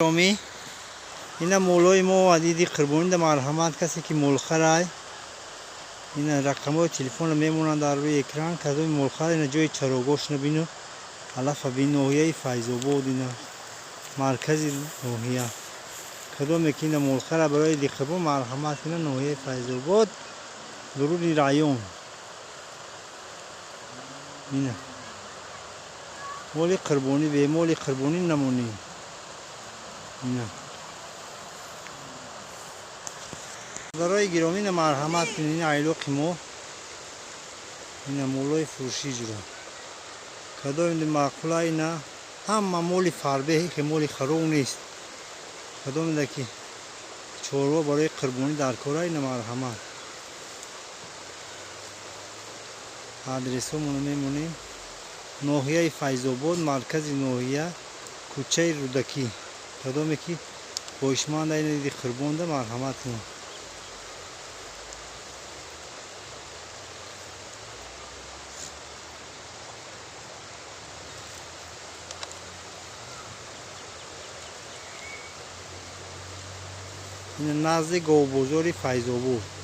Гиромӣ, ина молои мо адиди қурбонӣ да марҳамат. Касе ки молхарай, ина рақамҳои телефонро мемонанд дар рӯи экран. Кадоми молхар, ина ҷои чарогоҳшона бину, алафа бин. Ноҳияи Файзобод, ина маркази ноҳия. Кадоме ки ина молхара барои иди қурбон, марҳамат. Ина ноҳияи Файзобод, дуруни район. Ина моли қурбонӣ, бемоли қурбонӣ намонӣ. Ина барои гиромӣ, ина марҳамат кунед. Ина айлоқи мо, ина молои фурӯшӣ ҷура. Кадоми маъқула, ина ҳама моли фарбеҳ, ки моли хароб нест. Кадомеда ки чорво барои қурбонӣ дар кора, ина марҳамат. Адресҳомонро мемонем: ноҳияи Файзобод, маркази ноҳия, кӯчаи Рӯдакӣ. Кадоме ки хоҳишманда ина иди қурбонда, марҳамат кунед. Ина назди говбозори Файзобод.